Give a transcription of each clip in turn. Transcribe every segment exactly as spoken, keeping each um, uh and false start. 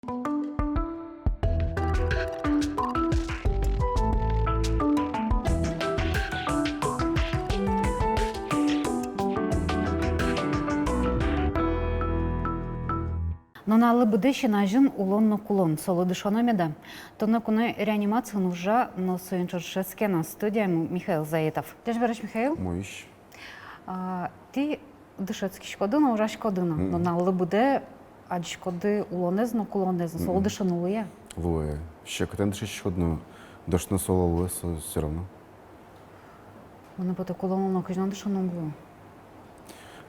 Нуналлы быдэ син азьын улон но кулон, солы дышоно меда? Туннэ куное реанимациын ужа но соин ӵошатскем на. Студиямы Михаил Заитов. Ӟечбуресь, Михаил. Муись. А, тӥ дышетскиськоды но, ужаськоды но. Мгм. Нуналлы быдэ адӟиськоды улонэз но кулонэз но, солы дышоно луэ-а? Луэ. Секытэн дышетскиськод но, дышоно солы луэ со всё равно. Мыным потэ, кулонлы но кызьы но дышоно уг лу.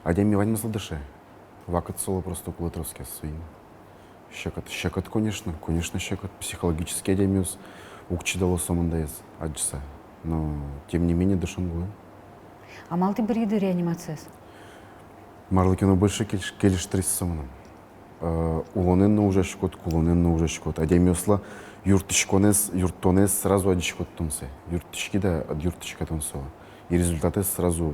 Адями ваньмызлы дыше. Вакыт солы просто кулэ тросгес, соин. Секыт, секыт, конечно, конечно, секыт. Психологически адямиос уг чидало сомындаез адӟыса. Но, тем не менее, дышоно луэ. А малы тӥ быръиды реанимациез? Марлы ке но больше кельш-, кельшиз со мыным. Э, улонэн но ужаськод, кулонэн но ужаськод. Адямиослы юрттӥськонэз, юрттонэз сразу адӟиськод тон сое. Юрттӥськод-а, ӧд юрттӥськы-а тон сое. И результатэз сразу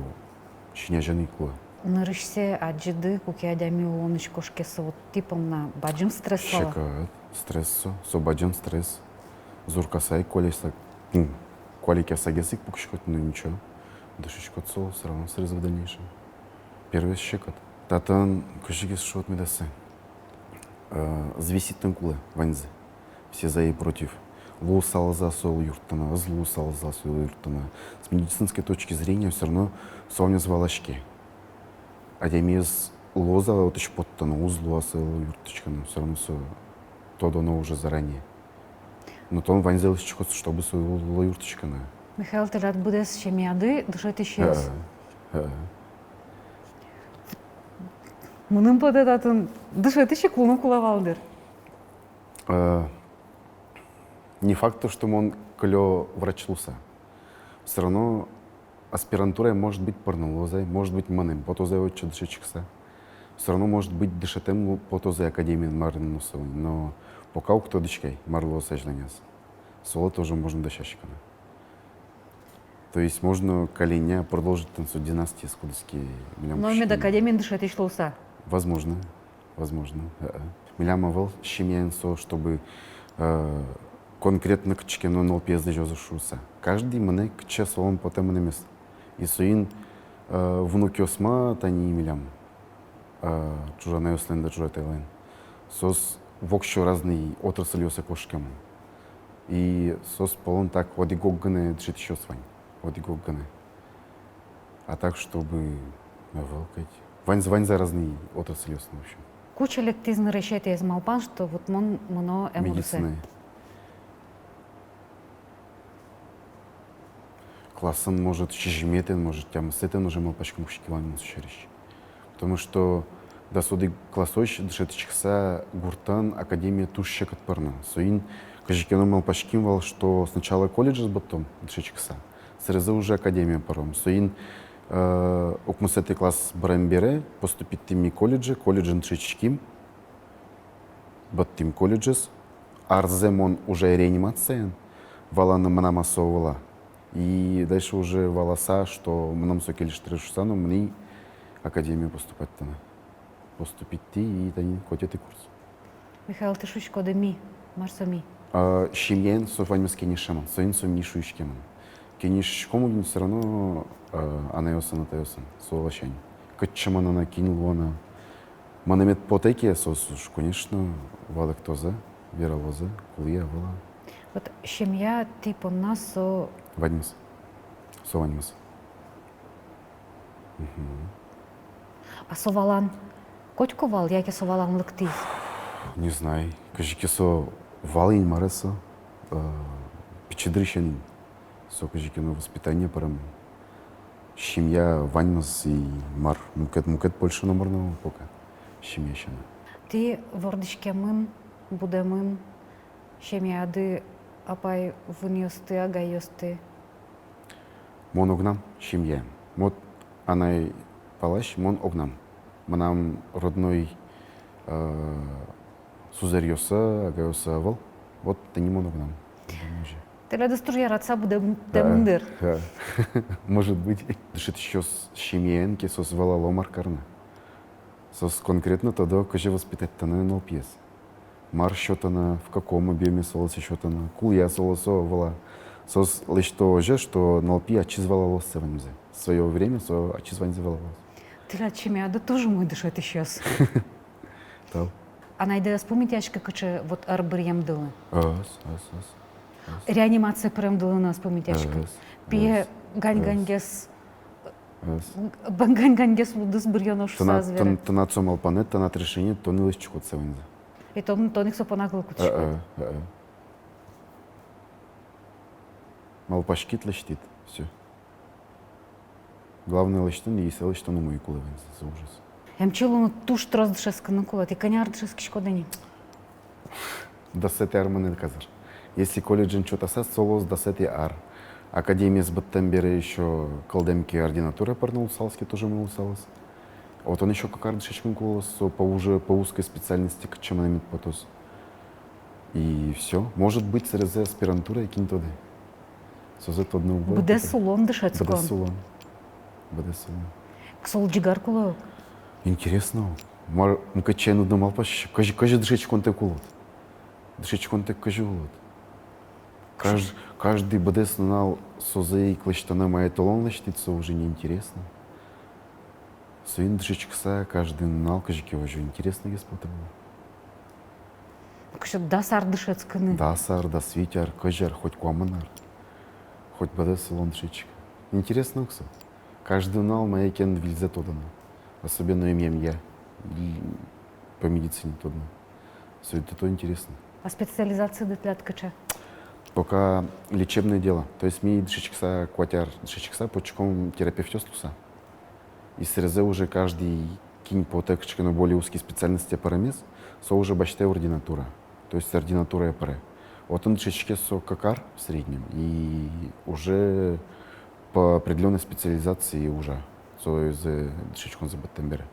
син азяны ик луэ. Нырысьсэ адӟиды, куке адями улонысь кошке, со вот тӥ понна бадӟым стресс вал-а? Секыт, стресс со, со бадӟым стресс. Зуркаса ик куалекъяса-, м, куалекъясагес ик пукиськод, но ничего. Дышиськод солы, всё равно срезы в дальнейшем. Первый секыт. Татын кызьы ке шуод меда сое. Э, взвесить тон кулэ ваньзэ. Все за и против. Луысал-а солы юрттыны, ӧз луысал-а солы юрттыны. С медицинской точки зрения всё равно со ваньмыз валаське. Адямиез луоз-а отысь поттыны, уз луы-а солы юрттӥськыны, всё равно со тодоно уже заранее. Но тон ваньзэ лэсьтӥськод, чтобы солы луоз юрттӥськыны. Михаил, тӥляд быдэс семьяды дышетӥсьёс. Э, э. Мыным потэ, татын дышетӥсь ик луыны кулэ вал, дыр. Э, не факт то, что мон кылё врач луыса. Всё равно аспирантурае, может быть, пырыны луоз ай, может быть, мынэме потоз ай отчы дышетскыса. Всё равно, может быть, дышетэме лу-, потоз ай академиын, мар но со вань. Но пока уг тодӥськы ай, мар луоз азьланяз. Солы тоже можно дасяськыны. То есть можно каллен продолжить тон со династиез, кудӥз ке милям. Но мед академиын дышетӥсь луыса. Возможно. Возможно. Э-э. Милям ӧвӧл семьяын со, чтобы, э, конкретно кыӵе ке но нылпиез лэзёзы шуыса. Каждый мынэ кыӵе солэн потэ мынэмез. И соин, э, внукъёсмы тани милям, э, ӵужанаослэн да ӵужатайлэн. Соос воксё разный отрасльёсы кошкемын. И соос пӧлын так одӥг-ог гинэ дышетӥсьёс вань. Одӥг-ог гинэ. А так, чтобы, ӧвӧл кадь. Ваньзы, ваньзы разный отрасльёсын, в общем. Кыӵе лыктӥз нырысетӥез малпан, что вот мон мыно эмъюресэ? Медицинае. Классын, может, сизьыметӥ, может, тямысэтӥ уже малпаськыны кутски вал мон со сярысь. Потому что дас одӥг классозь дышетскыса гуртын академие туж секыт пырыны. Соин кызьы ке но малпаським вал, что сначала колледжез быдтом дышетскыса, сэрезэ уже академие пыром. Соин, э, укмысэтӥ класс бырем бере поступиттӥм ми колледже, колледжын дышетским, быдтӥм колледжез. Арзэ мон уже реанимацияын, валаны, мынам-а со ӧвӧл-а. И дальше уже валаса, что мыным со кельшиз шуыса, но мынӥ академие поступать карыны. Поступиттӥ и тани котьтӥ курс. Михаил, тӥ шуиськоды «ми». Мар со «ми»? А, семьяен со ваньмыз кенешемын, соин со «ми» шуиськемын. Кенешиськом ини всё равно, а, анайёсын, атайёсын, со ласянь. Кытчы мынано, кин луоно. Мынэмед потэ ке, соос уж, конечно, валэктозы, вералозы, кулэ-а, ӧвӧл-а. Вот семья тӥ понна со... Ваньмыз. Со ваньмыз. Мгм. А со валан котьку вал, яке со валан лыктӥз? Не знаю. Кызьы ке со вал ини, мар-а со, э, пичи дырысен ини. Со кызьы ке но воспитание пырем. Семья ваньмыз и мар, мукет, мукет больше номыр но ӧвӧл пока семья сяна. Тӥ вордӥськемын, будэмын, семьяды апай-вынъёсты, агайёсты? Мон огнам семьяын. Вот анай палась мон огнам. Мынам родной, э, сузэръёсы, агайёсы ӧвӧл. Вот тӥни мон огнам. Тӥледыз туж яратыса будэмын, дыр. Ха. Может быть. Дышетӥсьёс семьяын ке, соос валало, мар карыны. Соос конкретно тодо, кызьы воспитать карыны нылпиез. Мар сётоно, в каком объёме солэсь сётоно, кулэ-а солэсь вала. Соос лэсьто озьы, что нылпи ачиз валалоз сое ваньзэ. В своё время со ачиз ваньзэ валалоз. Тӥляд семьяды тоже умой дышетӥсьёс. Тау. Анайды ӧз пумитъяськы кыӵе вот ӧр быръемдылы? Ӧз, ӧз, ӧз, ӧз. Реанимацие пыремдылы но ӧз пумитъяськы? Ӧз, ӧз. Пие гань-ганьгес, ӧз, гань-ганьгес лудыз быръёно шуса. Тынад, ӧз верай. Тын-, тынад со малпанэд, тынад решениед, тон лэсьтӥськод сое ваньзэ. И тон, тон ик со понна кыл кутӥськод. Э-э, э-э. Малпаськид, лэсьтӥд, всё. Главное лэсьтыны, и сое лэсьтыны умой кулэ ваньзэ, со ужез. Эмчи луыны туж трос дышетскыны кулэ, тӥ кӧня ар дышетскиськоды ни? Дасэтӥ ар мынэ казыр. Если колледжын чотаса, со луоз дасэтӥ ар. Академиез быдтэм бере ещё кылдэм ке, ординатурае пырыны луысалыз ке, тоже мыны луысалыз. Отын ещё кык ар дышетскыны кулэ луоз, со по уже, по узкой специальности кытчы мынэмед потоз. И всё. Может быть, сэрезэ аспирантурае, кин тодэ. Созэ тодыны уг луы. Быдэс улон дышетскон. Быдэс улон. Быдэс улон. Кызьы ӟигар кулэ ук. Интересно. Мар, мукет сямен уд но малпаськы, кызьы, кызьы дышетсконтэк улод. Дышетсконтэк кызьы улод. Кажд-, каждый быдэс нунал созэ ик лэсьтоно, мае толон лэсьтӥд, со уже неинтересно. Соин дышетскыса, каждый нунал кызьы ке озьы интересногес потэ вал. Кызьы дас ар дышетскыны. Дас ар, дас вить ар, кызь ар, хоть куамын ар. Хоть быдэс улон дышетскы. Интересно ук со. Каждый нунал мае ке но выльзэ тодоно. Особенно эмъямъя. И по медицине тодоно. Всё это то интересно. А специализациды тӥляд кыӵе? Пока лечебное дело. То есть ми дышетскыса, куать ар дышетскыса, потӥськом терапевтъёс луыса. И сэрезэ уже каждый, кин потэ кыӵе ке но более узкий специальносте пыремез, со уже басьтэ ординатура. То есть ординатурае пыре. Отын дышетске со кык ар в среднем. И уже по определённой специализации ужа. Со уже дышетсконзэ быдтэм бере.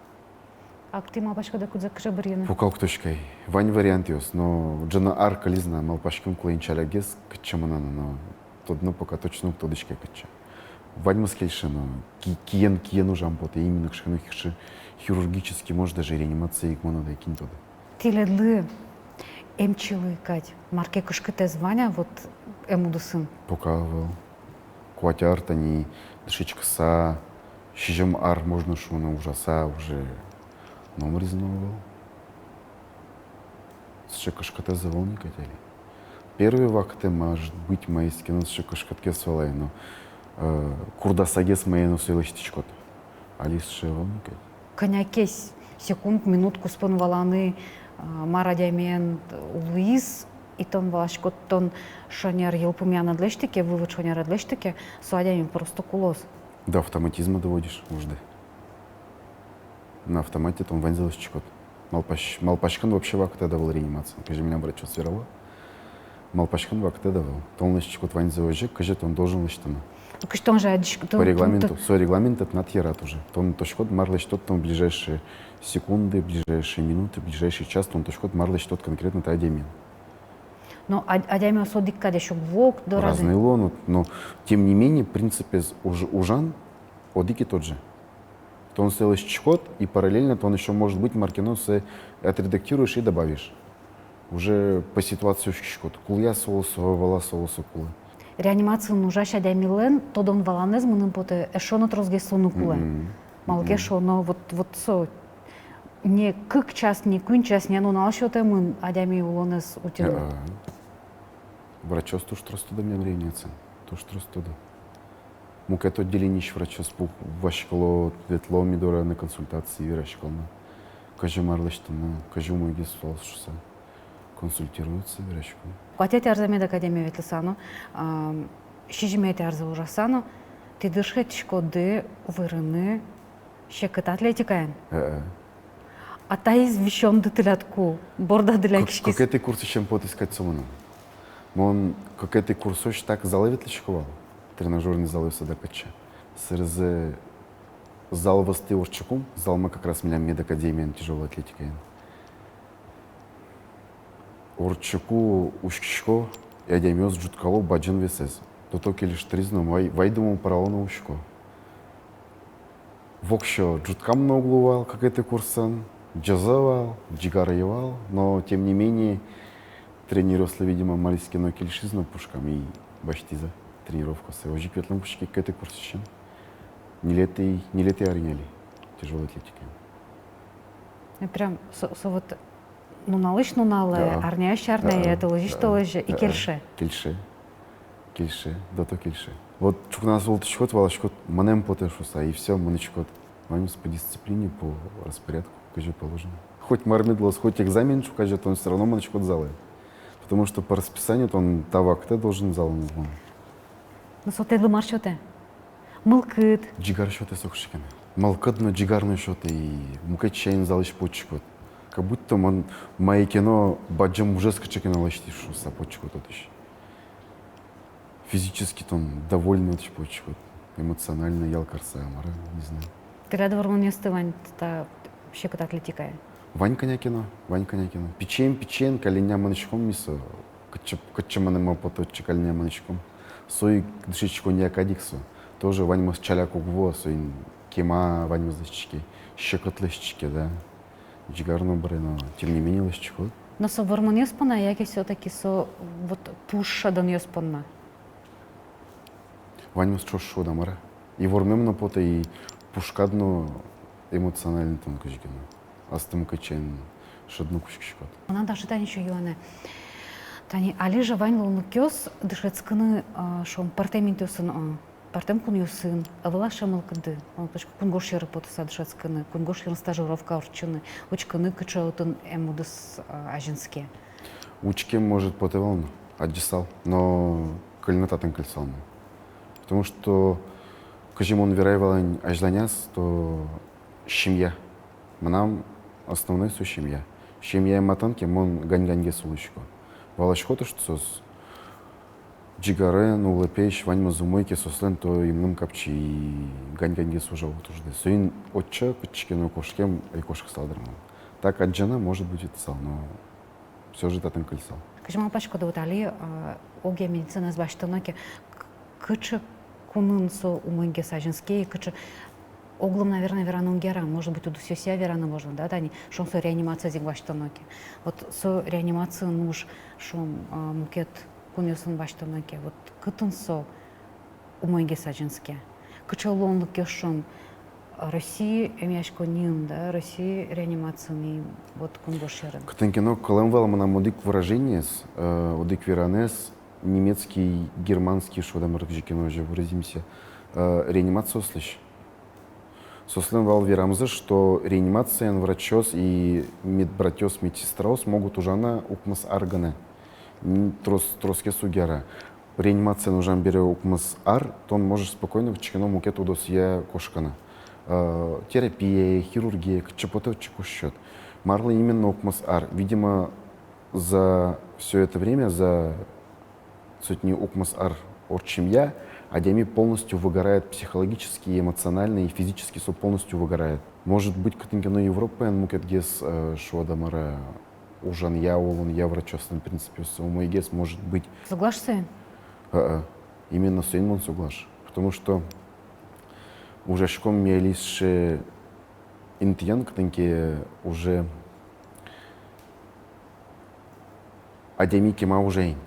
А тӥ малпаськоды, кудзэ кыӵе быръёно? Пока уг тодӥськы ай. Вань вариантъёс, но ӝыны ар кылиз на, малпаськыны кулэ ини ӵалякгес, кытчы мынано, но тодыны пока точно уг тодӥськы ай кытчы. Ваньмыз кельше, но ки-, киен, киен ужам потэ, именно кыӵе ке но хирургический, может, даже реанимацие ик мыно да, кин тодэ. Тӥледлы, эмчилы кадь, мар ке кышкытэз вань-а вот эм удысын? Пока ӧвӧл. Куать ар тани дышетскыса, сизьым ар, можно шуыны, ужаса уже, номыриз но ӧвӧл. Сыӵе кышкытэз ӧвӧл ни кадь али. Первый вакытэ, может быть, маиз ке но сыӵе кышкытгес вал ай, но, э, курдасагес мае но сое лэсьтӥськод. Али сыӵе ӧвӧл ни кадь. Кӧня ке с-, секунд, минут куспын валаны, а, мар адямиен луиз, и тон валаськод, тон шонер йылпумъянэд лэсьтӥд ке, вывод шонеред лэсьтӥд ке, со адями просто кулоз. До автоматизма доводишь уждэ. На автомате тон ваньзэ лэсьтӥськод. Малпась-, малпаськон вообще вакытэд ӧвӧл реанимациын. Кызьы милям врачъёс верало. Малпаськон вакытэд ӧвӧл. Тон лэсьтӥськод ваньзэ озьы, кызьы тон должен лэсьтыны. Ну, кызьы тон же адӟиськод, тон, по регламенту, тон, со регламент тынад йырад уже. Тон тодӥськод, мар лэсьтод тон в ближайшие секунды, в ближайшие минуты, в ближайший час, тон тодӥськод, мар лэсьтод конкретно та адямиен. Но ад-, адямиос одӥг кадесь уг вуо дорады. Разные луо, но, но тем не менее принципез уж-, ужан одӥг и тот же. Тон сое лэсьтӥськод, и параллельно тон ещё, может быть, мар ке но сое отредактируешь и добавишь. Уже по ситуации учкиськод, кулэ-а солы со, ӧвӧл-а солы со кулэ. Реанимациын ужась адямилэн тодон-валанэз, мыным потэ, эшшо но тросгес луыны кулэ. Мгм. Малы ке шуоно, вот, вот со не кык час, не куинь час, не нунал сётэмын адями улонэз утьыны. Э-э. Врачъёс туж трос тодо милям реанимациын, туж трос тодо. Мукет отделениысь врачъёс пук васькыло, ветло ми доры на консультации, верасько на, кызьы мар лэсьтыны, кызьы умойгес вал шуыса. Консультируются, верасько. Куатетӥ арзэ медакадемие ветлыса но, ам, сизьыметӥ арзэ ужаса но, тӥ дышетӥськоды вырыны секыт атлетикаен. Э-э. А таиз висёнды тӥляд ку бордады лякиськиз? Кык-, кыкетӥ курсысен потӥз кадь со мыным. Мон кыкетӥ курсозь так залэ ветлӥсько вал, тренажёрный залъёсы да кытчы. Сэрезэ зал вӧзтӥ ортчыкум, залмы как раз милям медакадемиен, тяжёлой атлетикаен. Ортчыку, учкисько, адямиос ӝуткало бадӟым весэз. До того кельыштӥз но, вай-, вай думаю, пӧрало но учко. Воксё ӝуткам но уг луы вал кыкетӥ курсын, Ӟозэ вал, ӟигар ӧй вал, но тем не менее тренеръёслы, видимо, мар ке но кельшиз но пушкам и басьтӥзы тренировкаосы. Озьы ик ветлыны кутски кыкетӥ курсысен. Ньылетӥ, ньылетӥ арня али тяжёлой атлетикаын. Ну, прям со, со вот нуналысь нуналэ, да, арняысь арняе, да, толэзьысь, да, толэзе, и, да, кельше. Кельше. Кельше, да, то кельше. Вот ӵукна султӥськод, валаськод, мынэм потэ шуса, и всё, мынӥськод. Ваньмыз по дисциплине, по распорядку, как же положено. Хоть мар мед луоз, хоть экзамен ӵуказе, тон всё равно мынӥськод залэ. Потому что по расписанию тон та вакытэ должен залын улыны. Но со тӥледлы мар сётэ? Мылкыд. Ӟигар сётэ со кыӵе ке но. Мылкыд но, ӟигар но сётэ, и мукет сямен залысь потӥськод. Как будто мон мае ке но бадӟым ужез кыӵе ке но лэсьтӥ шуса потӥськод отысь. Физически тон довольный отысь потӥськод. Эмоционально ял карыса, мар-а, не знаю. Тӥляд вормонъёсты вань та секыт атлетикае? Вань кӧня ке но, вань кӧня ке но. Пичиен, пичиен каллен мынӥськом ми со. Кытчы, кытчы мынэме потэ, отчы каллен мынӥськом. Со ик дышетсконъя кадь ик со. Тоже ваньмыз ӵаляк уг вуы, соин кема ваньмыз лэсьтӥське, секыт лэсьтӥське, да. Ӟигар но быре, но тем не менее лэсьтӥськод. Но со вормонъёс понна, яке всё-таки со вот пуш шӧдонъёс понна? Ваньмыз ӵош шуод-а, мар-а. И вормем но потэ, и пушкад но, эмоциональный тон кызьы ке но. Астэ мукет сямен шӧдыны кутскиськод. Мынам таӵе тани ещё юанэ. Тани али же вань луонлыкъёс дышетскыны, а, шуом, пӧртэм интыосын, а, пӧртэм кунъёсын, ӧвӧл-а сыӵе мылкыды, мон тодӥсько, кунгож сьӧры потыса дышетскыны, кунгож сьӧрын стажировка ортчыны, учкыны, кыӵе отын эм удыс, а, азинске. Учкем, может, потэ вал но, адӟысал, но кыльыны татын кыльысал мон. Потому что, кызьы мон верай вал ини азьланяз, то семья. Мынам основной со семья. Семьяе матан ке, мон гань-ганьгес улӥсько. Валасько то, что соос ӟигарен, улэпесь, ваньмыз умой ке соослэн, то и мыным капчи, и гань-ганьгес ужало тужгес. Соин отчы кытчы ке но кошкем ӧй кошкысал дыр мон. Так адӟыны, может быть, ветлысал, но всё же татын кыльысал. Кызьы малпаськоды, вот али, а, огъя медицинаез басьтоно ке, к-, кыӵе кунын со умойгес азинске, кыӵе, оглом, наверное, вераны уг яра, может быть, удысъёсъя вераны можно, да, тани, шуом, со реанимациез ик басьтоно ке. Вот со реанимациын уж, шуом, а, мукет кунъёсын басьтоно ке, вот кытын со умойгес азинске. Кыӵе луонлыкъёс, шуом, Россия эмъяськонниын, да, Россия реанимациын и вот кунгож сьӧрын. Кытын ке но кылэм вал мынам одӥг выражениез, э, одӥг веранэз, немецкий, германский, шуод-а, мар-а, кызьы ке но озьы выразимся, э, реанимациослэсь. Соослэн вал верамзы, что реанимациын врачъёс и медбратъёс, медсестраос могут ужаны укмыс ар гинэ. Н-, трос, тросгес уг яра. Реанимациын ужам бере укмыс ар, тон можешь спокойно кытчы ке но мукет удысъя кошкыны. Э, терапия, хирургия, кытчы потэ, отчы кошкод. Марлы именно укмыс ар? Видимо, за всё это время, за сотни укмыс ар ортчемъя, адями полностью выгорает психологически, эмоционально и физически, со полностью выгорает. Может быть, кытын ке но Европаын мукетгес, э, шуод-а, мар-а, ужанъя, улонъя врачъёслэн принципъёссы умойгес, может быть. Соглаш соин? Э-э. Именно соин мон соглаш. Потому что ужаськом ми али сыӵе интыын, кытын ке уже адями кема ужа ини.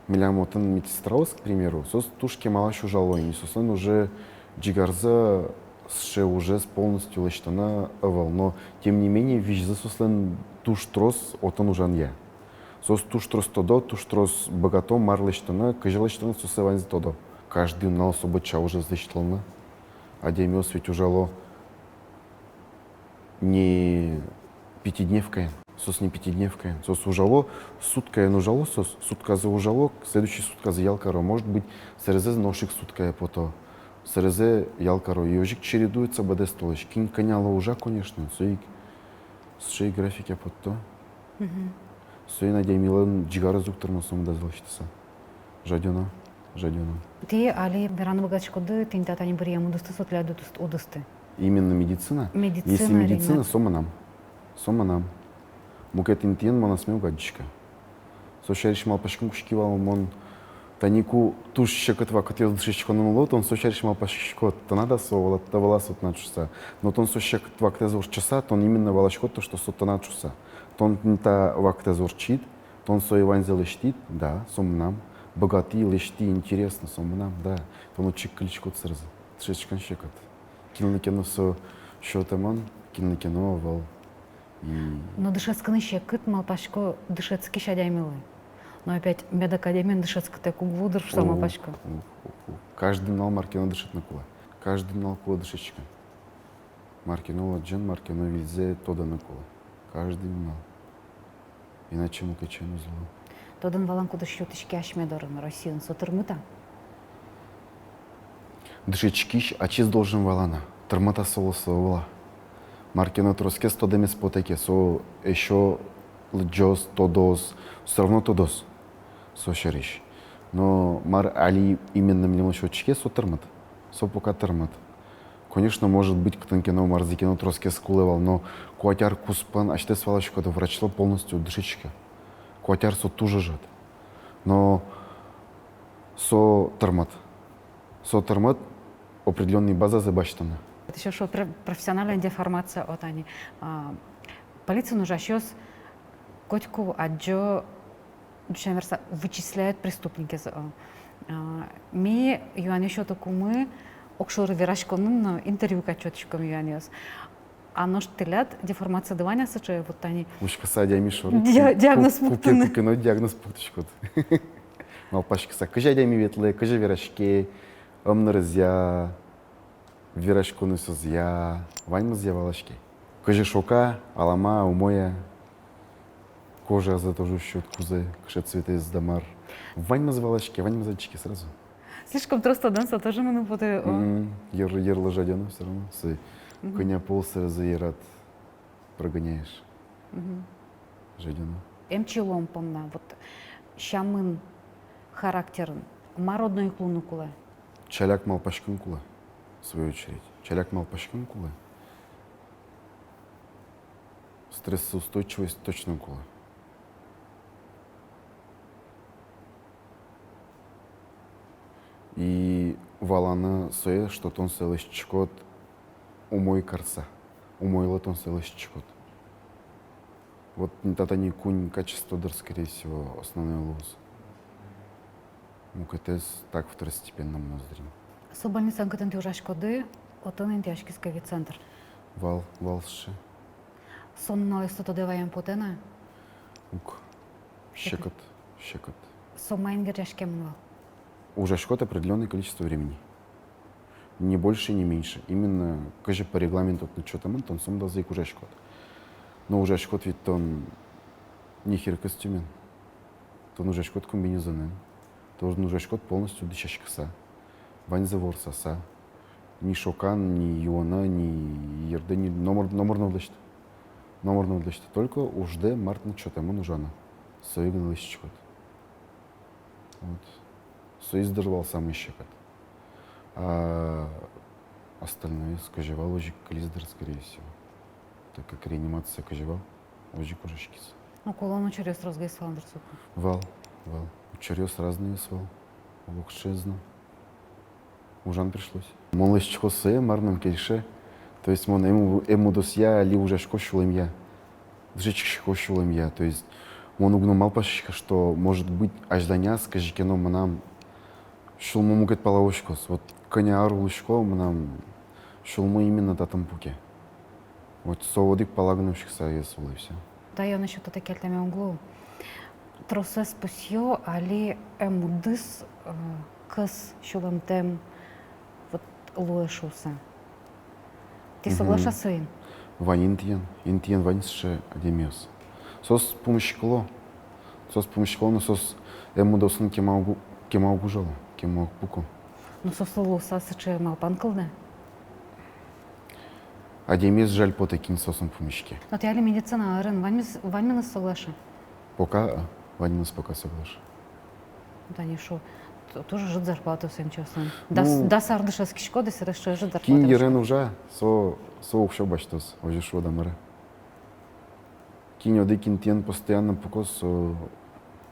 Милям отын медсестраос, к примеру, соос туж кемалась ужало ини, соослэн уже ӟигарзы сыӵе ужез полностью лэсьтыны ӧвӧл, но тем не менее визьзы соослэн туж трос отын ужанъя. Соос туж трос тодо, туж трос быгато, мар лэсьтыны, кызьы лэсьтыны, соос ваньзэ тодо. Каждый нунал со быдӟа ужез лэсьтылыны. Адямиос ведь ужало не пятидневкаен. Соос не пятидневкаен. Соос ужало, суткаен ужало соос, сутказэ ужало, следующий сутказэ ял каро. Может быть, сэрезэ нош ик суткае пото. Сэрезэ ял каро. И озьы ик чередуется быдэс толэзь. Кин кӧнялы ужа, конечно, со ик сыӵе графике потто. Мгм. Соин адямилэн ӟигарез уг тырмы со медаз лэсьтыса. Жадёно, жадёно. Тӥ али вераны быгатӥськоды, тӥни та тани быръем удысты, со тӥляд удыс-, удысты. Именно медицина? Медицина. Если медицина, реанимация, со мынам. Со мынам. Мукет интыын мон асме уг адӟиськы. Со сярысь малпаськыны кутски вал мон Тани ку туж секыт вакытъёс дышетсконын луо, тон со сярысь малпаськиськод, тынад-а со, вала-, та вала со тынад шуыса. Но тон со секыт вакытэз ортчыса, тон именно валаськод то, что со тынад шуыса. Тон та вакытэз ортчид, тон сое ваньзэ лэсьтӥд, да, со мынам. Быгатӥ, лэсьтӥ, интересно, со мынам, да. Тон отчы ик кылиськод сразу. Дышетскон секыт. Кинлы ке но со сётэмын, кинлы ке но ӧвӧл. И но дышетскыны секыт, малпасько, дышетскись адямилы. Но опять мед академиын дышетскытэк уг луы дыр шуыса малпасько. О, о, о, о. Каждый нунал мар ке но дышетыны кулэ. Каждый нунал кулэ дышетскыны. Мар ке но лыдӟыны, мар ке но выльзэ тодыны кулэ. Каждый нунал. Иначе мукет сямен уз луы. Тодон-валан кудӥз сётӥське асьме дорын, Россиын, со тырмыт-а? Дышетскись ачиз должен валаны, тырмыт-а солы, со ӧвӧл-а. Мар ке но тросгес тодэмез потэ ке, со эшшо лыдӟоз, тодоз, всё равно тодоз со сярысь. Но мар али именно милемлы сётӥське, со тырмыт. Со пока тырмыт. Конечно, может быть, кытын ке но, марзэ ке но тросгес кулэ вал, но куать ар куспын асьтэос валаськоды, врачлы полностью дышетскиське. Куать ар со туж ӧжыт. Но со тырмыт. Со тырмыт определённый базазэ басьтыны. Ещё шуо пр-, профессиональная деформация, вот они, а, полициын ужасьёс котьку адӟо, ӟуч сямен вераса, вычисляют преступникез. А, ми юанъёс сётыкумы, огшоры вераськонын но интервью кадь сётӥськом юанъёс. А нош тӥляд деформацияды вань-а сыӵе, вот тани? Учкыса адями шоры. Диа-, диагноз пуктыны. Ку-, ку-, ку-, куке но диагноз пуктӥськод. Малпаськыса, кызьы адями ветлэ, кызьы вераське, ымнырызъя, вераськонъёсызъя, ваньмызъя валаське. Кызьы шока, алама, умой-а, кожазэ тоже учкод, кузэ, кыӵе цветэз да мар. Ваньмыз валаське, ваньмыз адӟиське сразу. Слишком трос тодон со тоже мыным потэ, о. М, йыр-, йырлы жадёно всё равно. Сое, мгм, кӧня пол сразу йырад прогоняешь. Мгм. Жадёно. Эмчи луон понна, вот, сямын, характерын мар одно ик луыны кулэ? Ӵаляк малпаськыны кулэ, в свою очередь. Ӵаляк малпаськыны кулэ. Стрессоустойчивость точно кулэ. И валаны сое, что тон сое лэсьтӥськод умой карыса, умойлы тон сое лэсьтӥськод. Вот тата ни куинь качество дыр, скорее всего, основной луоз. Мукетэз так второстепенно мыноз дыр ини. Со больницаын, кытын тӥ ужаськоды, отын интыяськиз ковид-центр. Вал, вал сыӵе. Со нуналъёсты тодэ ваем потэ на? Уг. Секыт. Секыт, секыт. Со маин герӟаськемын вал? Ужаськод определённое количество времени. Ни больше, ни меньше. Именно кызьы по регламенту отын сётэмын, тон со мында ик ужаськод. Но ужаськод ведь тон не хиркостюмен. Тон ужаськод комбинезонэн. Тон ужаськод полностью дӥсяськыса. Ваньзэ ворсаса. Ни шокан, ни юоно, ни йырдэ, ни номыр, номыр но уд лэсьты. Номыр но уд лэсьты. Только уждэ, мар тыныд сётэмын ужаны. Сое гинэ лэсьтӥськод. Вот. Соиз дыр вал самый секыт. А остальное, кызьы вал, озьы ик кылиз дыр, скорее всего. Так как реанимация кызьы вал, озьы ик ужаськиз. Ну, кулон учыръёс тросгес вал дыр соку. Вал, вал. Учыръёс разнойёс вал. Олокыӵеез но. Ужаны пришлось. Мон лэсьтӥсько сое, мар мыным кельше. То есть мон эм-, эмудосъя али ужасько сюлэмъя. Дышетскисько сюлэмъя. То есть мон уг но малпаськы, что, может быть, азьланяз кызьы ке но мынам сюлмы мукет пала улӥськоз. Вот кӧня ар улӥсько, мынам сюлмы именно татын пуке. Вот со одӥг пала гинэ учкыса ӧз улы, и всё. Таян ещё татын кельтэме уг лу. Тросэз пусъё, али эмудыс, э, кӧс сюлэмтэм вот луэ шуыса. Тӥ соглаш-а соин? Вань интыен, интыен вань сыӵе адямиос. Соос пумиськыло. Соос пумиськыло, но соос эмудосын кема уг, кема уг ужало, кема уг пуко. Но соослы луыса сыӵе малпан кылдэ. Адямиез жаль потэ, кин соосын пумиське. Но тӥ али медицина ӧрын, ваньмыз, ваньмыныз соглаш-а? Пока, а, ваньмыныз пока соглаш. Тани шуо, т-, туж ӧжыт зарплатаос эмчиослэн. Дас, ну, дас ар дышетскиськоды, сэрэ ӧжыт зарплата. Кин йырен ужа, со, со уксё басьтоз, озьы шуод-а, мар-а. Кин одӥг интыен постоянно пукоз, со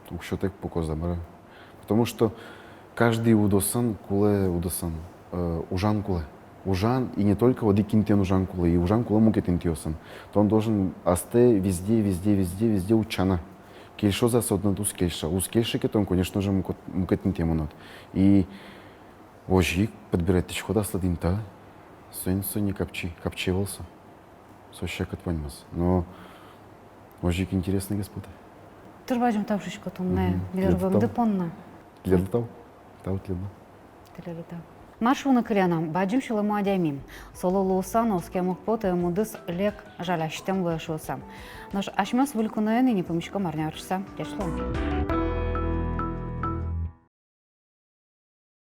уксётэк пукоз-а, мар-а. Потому что Каждый удыосын кулэ, удыосын, э, ужан кулэ. Ужан, и не только одӥг интыен ужан кулэ, и ужан кулэ мукет интыосын. Тон должен астэ везде, везде, везде, везде утчаны. Кельшоз-а со тонэ, уз кельшы. Уз кельшы ке, тон, конечно же, мукет, мукет интые мынод. И озьы ик подбирать кариськод аслад интые. Соин со не капчи, капчи ӧвӧл со. Со секыт ваньмыз. Но озьы ик интересный гес потэ. Туж бадӟым тау шуисько туннэ. Мгм. Милемлы вуэмды понна. Тӥледлы тау. Тау тӥледлы. Тӥледлы тау. Мар шуыны кылем на, бадӟым сюлэмо адями. Солы луыса но оскеме уг поты, мудыс лек жалясьтэм луэ шуыса. Нош асьмеос выль куноен ини пумиськом арня ортчыса. Ӟеч луэ.